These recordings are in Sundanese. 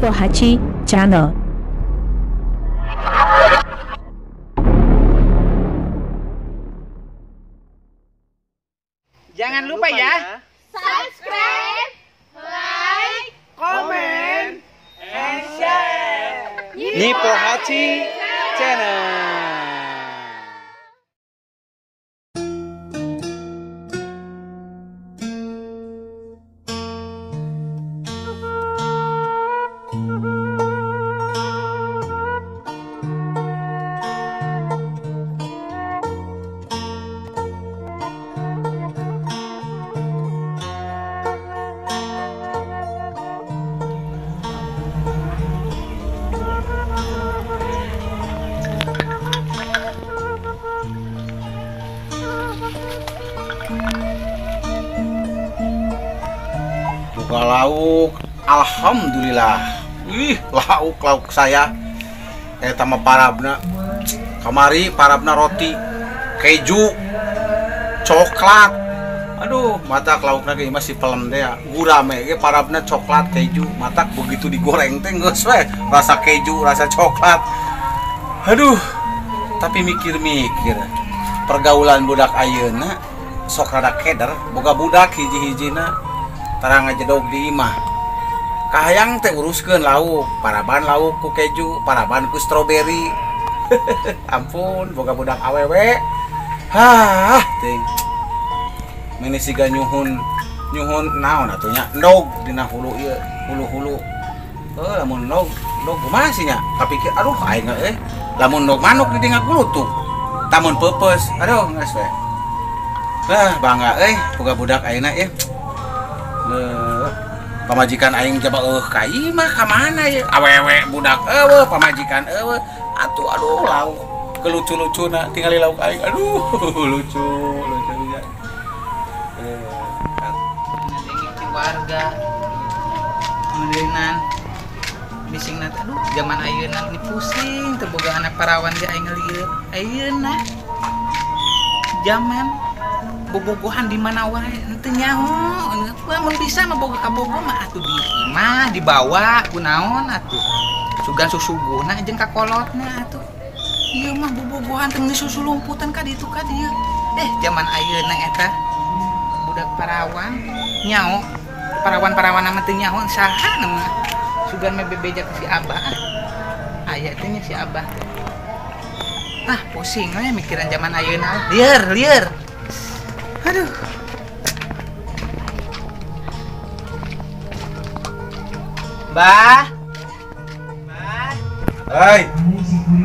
Nipo Hachi Channel. Jangan lupa ya, subscribe, like, comment, and share. Nipo Hachi Channel. Buka lauk, alhamdulillah. Wih, lauk saya eta mah parabna. Kamari parabna roti, keju, coklat. Aduh, matak laukna ge masih pelem teh ya. Gurame ge parabna coklat, keju. Matak begitu digoreng teh geus we rasa keju, rasa coklat. Aduh, tapi mikir-mikir pergaulan budak ayeuna sok rada keder, boga budak hiji-hijina tarang ngajedog di imah. Kahayang teh uruskeun lauk, paraban lauk ku keju, paraban ku stroberi. Ampun, boga budak awewe. Hah, ting. Meni siga nyuhun naon atuh nya? Endog dina hulu ieu, hulu-hulu. Heuh, lamun endog, endog kumaha sih nya? Kapikir aduh aing euy. Lamun endog manuk di dina gulutuk. Tamun peupeus. Aduh, geus we. Lah, bangga euy boga budak ayeuna ieu. Pamajikan aing coba ka imah ka mana ya awewe budak eueuh pamajikan eueuh atuh aduh lauk kelucu-lucuna tingali lauk aing aduh lucu lucu ya warga meureunnan bisingna aduh zaman ayeuna ini pusing teu boga anak parawan ge aing lieur ayeuna zaman bobogohan di mana wae henteu nyaho mun bisa mah boga kabogo mah atuh di imah dibawa kunaon atuh sugan susuguhna jeung kakolotna atuh ieu mah bobogohan teh geus susulumputan ka ditu ka dieu zaman ayeuna eta budak parawan nyaho parawan-parawan mah teu nyaho saha mah sugan mah bebeja ka si abah aya teh nya si abah ah pusing we mikiran zaman ayeuna lieur lieur. Aduh. Bah. Bah. Hei.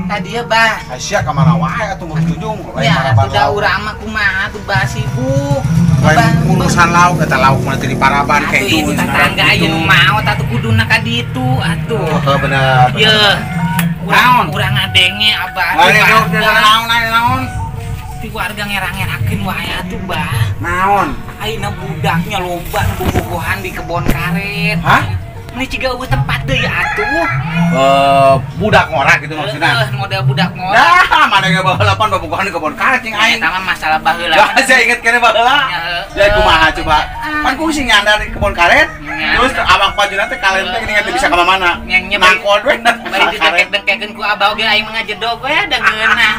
Tadi ya, Bah. Aisyah ka mana wae atuh mun tunjung. Ya, atuh da urang mah kumaha atuh Bah sibuk. Lain urusan lauk eta lauk mah teh di paraban keju. Tetangga aya nu maot atuh kuduna ka ditu atuh. Heeh, bener. Yeuh. Urang urang ngadenge Abah. Naon naon. Ti warga ngerang-ngerakeun wae atuh Bah. Naon? Ayeuna budaknya loba bobogohan di kebon karet. Hah? Ini ciga eueuh tempat deui atuh. Budak ngora gitu maksudna. Heeh, model budak ngora. Dah, mana ge baheula pan bobogohan di kebon karet cing aing. Eta mah masalah baheula. Lah, saya inget keneh baheula. Ya kumaha coba. Pan ku sing nyandar di kebon karet. Terus abang pajuna teh kalen teh geuning teh bisa ka mana? Nangkon we. Bari didengkek-dengkekeun ku abah oge aing mah ngajedog we da ngeunah.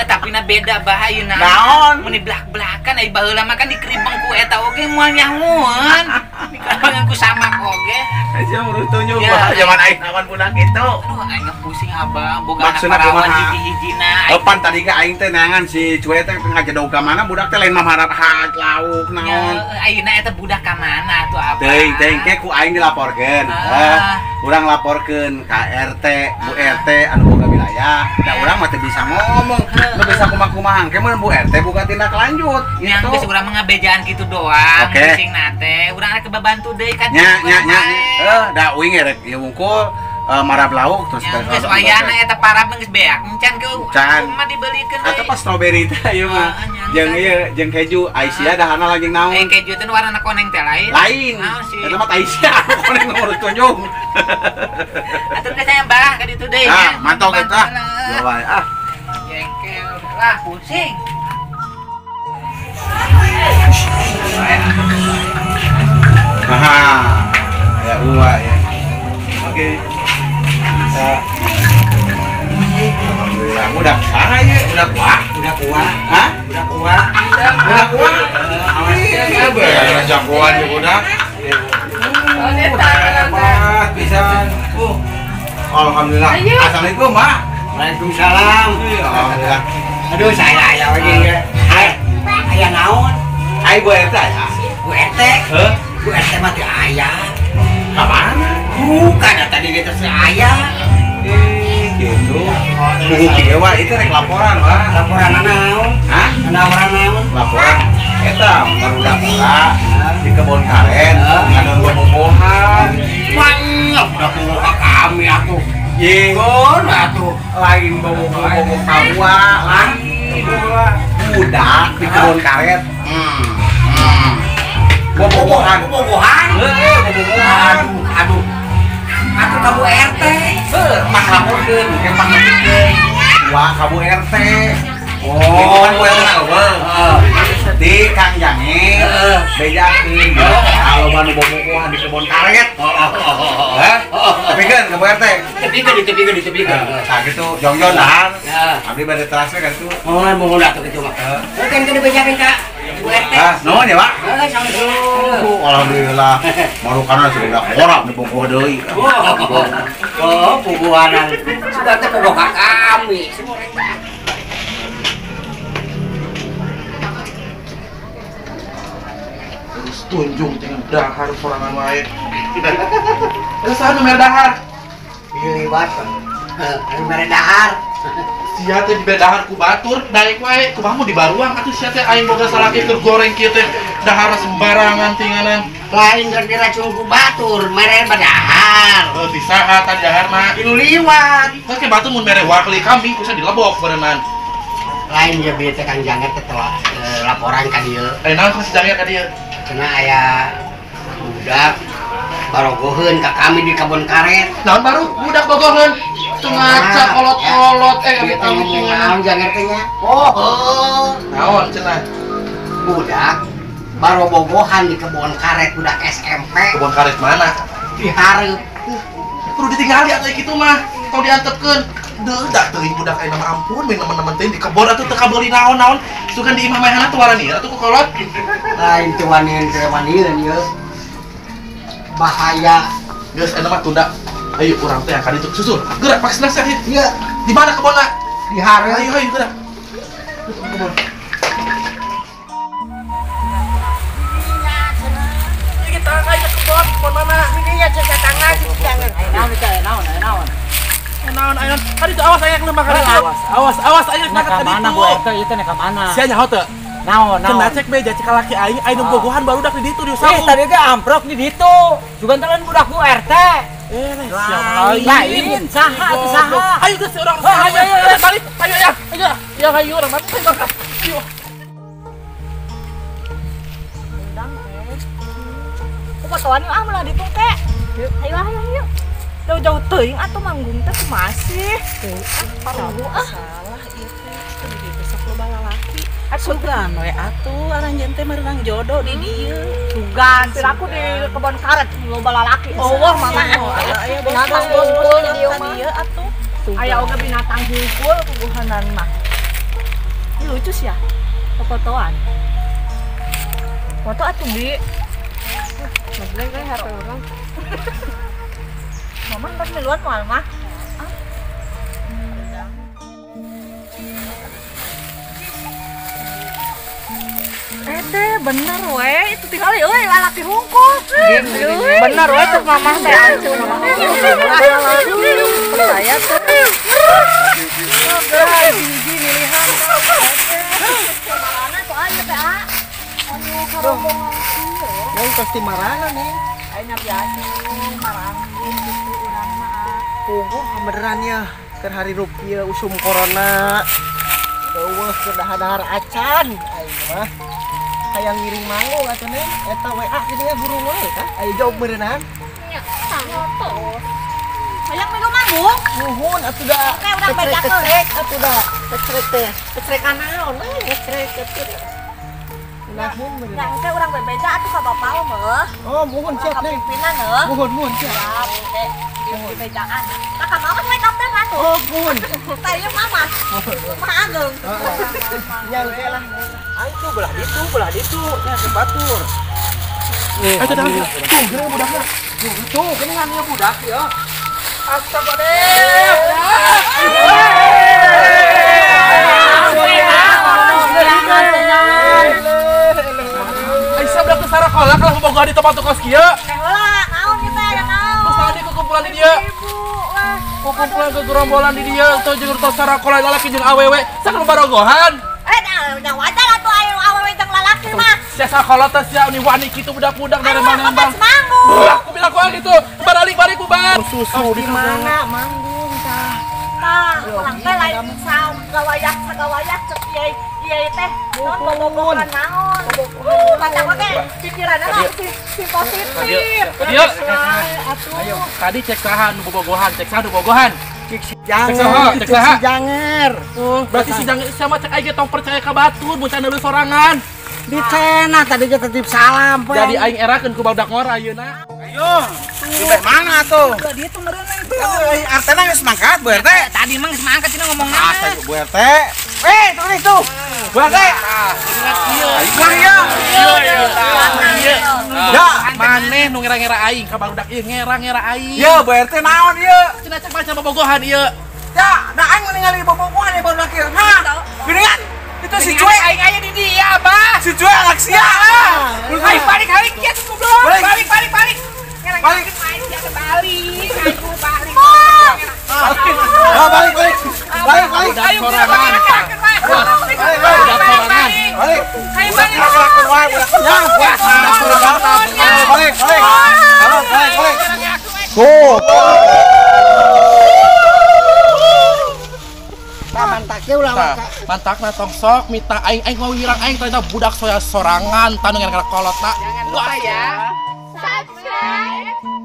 Tapi na beda bahayuna. Naon? Mun diblak-blakan ai baheula mah kan dikeribeng ku eta oge moal nyahoeun. Dikeribeng ku samak oge. Aja urus tunjuk bah zaman aing lawan budak kitu. Aduh aing pusing abah boga anak parawan hiji-hijina. Pan tadi ge aing teh neangan si cuwe teh ngajedog ka mana budak teh lain mamarat hak lauk naon. Ayeuna eta budak ka mana atuh abah? Teuing teuing ke ku aing dilaporkeun. Heh, urang laporkeun ka RT, Bu RT anu boga wilayah. Da urang mah teu bisa ngomong. Nu bisa kumaha-kumaha engke mun Bu RT buka tindak lanjut gitu. Geus urang mah ngabejaan kitu doang. Pusing teh urang rek babantu deui ka nya nya nya. Da uing rek ieu wungkul marab lauk terus geus wayana eta parab geus beak encan ke mah dibelikeun deui. Atuh pas strawberry teh ieu mah. Jeung ieu jeung keju Aisyah dahana lagi naon. Keju teh warna koneng teh lain. Lain. Eta mah Aisyah koneng ngurus tunjung. Atuh geus aya Bah ka ditu deui. Ah, mantap eta. Ya wae ah. Jengkel lah pusing. Aha. Ya uwa ya. Oke. Budak kuah, Budak kuah. Hah? Budak kuah. Budak kuah. Awas. Beres jagoan ya budak. Hebat pisan. Alhamdulillah. Assalamualaikum, Pak. Waalaikumsalam. Alhamdulillah. Aduh, saya aya lagi ya. Aya naon? Ai Bu RT aya. Bu RT? Heuh. Bu RT mah teu aya. Ka mana? Bukan tadi dia teh aya. Gitu. Buku kieu wa itu rek laporan, Pak. Laporan naon? Hah? Laporan naon? Laporan eta barudak bola di kebon karen ngadon bobogohan. Manyok budak boga kami atuh. Ye, Gon atuh. Lain bobogoh kawa, lain budak di kebon karet. Bobogohan. Bobogohan. Heeh, bobogohan. Aduh, aduh. Atuh ka Bu RT. Heuh, mah laporkeun, ke mah ngepikeun. Wah, ka Bu RT. Oh, itu kan Bu RT na eueuh. Heeh. Di Kang Jangir, bejakeun kalau nu bobogohan di kebon karet. Hah? Tepikeun ka Bu RT. Tepikeun, ditepikeun, ditepikeun. Nah, gitu jongjon dahar. Heeh. Abdi bade terasnya kan itu. Oh, mohon atuh kitu mah. Heuh, kan kudu bejakeun ka Bu RT. Ah, nuhun ya, Pak. Heeh, sama-sama. Alhamdulillah. Marukana sudah korak di bogoh deui. Oh, bogohanan. Sudah teh bogoh ka kami. Terus tunjung dengan dahar sorangan wae. Terus saha nu mere dahar? Liwat. Anu mere dahar. Sia teh dibere dahar ku batur, daek wae kumaha mun dibaruang atuh sia teh aing boga salaki keur goreng kieu teh dahar sembarangan tinganan. Lain rek diracun ku batur, mere badahar. Heuh, di saha tadi daharna? Di nu liwat. Heuh, ke batur mun mere wakli kambing kusa dilebok berenang. Lain ya bieu teh Kang Janger teh laporan ka dieu. Eh, naon si Janger ka dieu? Cenah aya budak barogoheun ka kami di kebon karet. Naon baru budak bogoheun? Teu ngaca kolot-kolot amit-amit naon Janger teh nya? Oh, naon cenah? Budak barobogohan di kebon karet budak SMP. Kebon karet mana? Di hareup. Kudu ditinggali atuh kitu mah. Tong diantepkeun. Deuh teuing budak aing mah ampun min nemen-nemen teuing di kebon atuh teu kabeuli naon-naon. Sugan di imah maehana teu waranieu atuh ku kolot. Lain teu wanian teu wanian ieu. Bahaya. Geus ayeuna mah tunda. Ayo urang teh ka ditu susul. Gerak pake senang sia. Ieu di mana kebonna? Di hareup. Ayo ayo gerak. Kebon. Ini tangga ya kebon, kebon mana? Ini ya cek tangga jangan. Naon teh naon naon. Naon ayon. Tadi tuh awas aya lembang ka ditu. Awas, awas, awas aya ka ditu. Mana Bu RT ieu teh ka mana? Sia nyaho teu? Naon, naon. Cenah cek beja cek laki aing aing nu bogohan barudak di ditu di saung. Tadi teh amprok di ditu. Sugan teh lain budak Bu RT. Siapa lain? Lain saha atuh saha. Ayo geus urang. Ayo ayo balik. Ayo ya. Ayo. Ya ayo urang balik. Ayo. Undang teh. Ku fotoan yuk ah melah ditu teh. Ayo ayo ayo. Jauh-jauh teuing atuh manggung teh kumaha sih? Parugu ah. Salah ieu teh teu di besok loba lalaki. Sugan we atuh aranjeun teh meurang jodoh di dieu. Sugan, piraku di kebon karet loba lalaki. Eueuh mama. Aya binatang hungkul di dieu mah. Atuh. Aya oge binatang hungkul puguhanan mah. Ini lucu sih ya. Fotoan. Foto atuh Bi. Ngebleng kan HP orang. Mama ntar miluan moal mah. Teh bener we, itu tinggal euy lalaki hungkul. Bener we tuh mamah teh ancur. Percaya tuh. Jiji milihan. Marana tuh aya teh ah. Anu karombongan kieu. Neng pasti marana neng. Aya biasa maranggung gitu urang mah. Puguh beneran ya keur hari rupiah usum corona. Eueuh keur dahar-dahar acan aing mah. Hayang ngiring manggung atuh neng eta WA kitu nya guru we kah? Aya jawab meureunaan. Nya, saha Hayang milu manggung? Nuhun atuh da. Oke, urang bejakeun. Kecrek atuh da. Kecrek teh. Kecrekan naon we kecrek atuh. Nuhun meureun. Ya engke urang bebeja atuh ka bapak meuh. Oh, muhun siap neng. Pimpinan heuh. Muhun muhun siap. Siap, oke. Dibejaan. Tah ka mama we daftar. atuh. Oh, pun. Tah ieu mama. Mah ageng. Nyangke lah. Ayo belah ditu, nya ke batur. Ayo dah. Tuh, geuning budakna. Tuh, geuningan ieu budak ieu. Astagfirullah. Aisyah budak teh sarakola kalau bobogohan di tempat kos kieu. Teh heula, naon ieu teh aya naon? Terus tadi kukumpulan di dieu. Kukumpulan kegerombolan di dieu teh jeung tos sarakola lalaki jeung awewe, sakumaha barogohan. Dah wajar atuh aya awewe jeung lalaki mah. Sia sakola teh sia wani kitu budak-budak dari mana bang? Manggung. Aku bilang kok gitu. Balik bubar. Susu di mana manggung tah? Tah, urang teh lain sagawayah sagawayah cek ieu ieu teh naon bobogohan naon. Kata oge pikiranna si positif. Dieu. Ayo, tadi cek saha nu bobogohan, cek saha nu bobogohan. Cek si Janger, cek saha? Si Janger. Berarti si Janger sama cek aing tong percaya ka batur, mun can sorangan. Di cenah tadi ge titip salam poe. Jadi aing erakeun ku barudak ngora ayeuna. Ayo, di mana tuh? Udah dia tuh meureun neng tuh. RT na geus mangkat Bu RT. Tadi mah geus mangkat cenah ngomongna. Ah, Bu RT. Eh, tuh nih tuh. Bu RT. Ayo, Ieu. Ya, maneh nu ngera-ngera aing ka barudak ieu ngera-ngera aing. Ye, Bu RT naon ieu? Cenah cek maca bobogohan ieu. Ya, da aing ningali bobogohan ieu barudak ieu. Hah? Geuningan? Itu si Cuek aing aya di dia, Bah. Si Cuek anak sia. Aing balik kieu goblok. Balik. Balik. Balik. Balik. Ayo sorangan. Balik. Ayo balik. Balik. Balik. Tuh. Mantaknya ulah waka. Mantakna tong sok mita aing aing mau wirang aing ternyata budak soya sorangan tanu ngan kolot. Jangan lupa ya. Subscribe.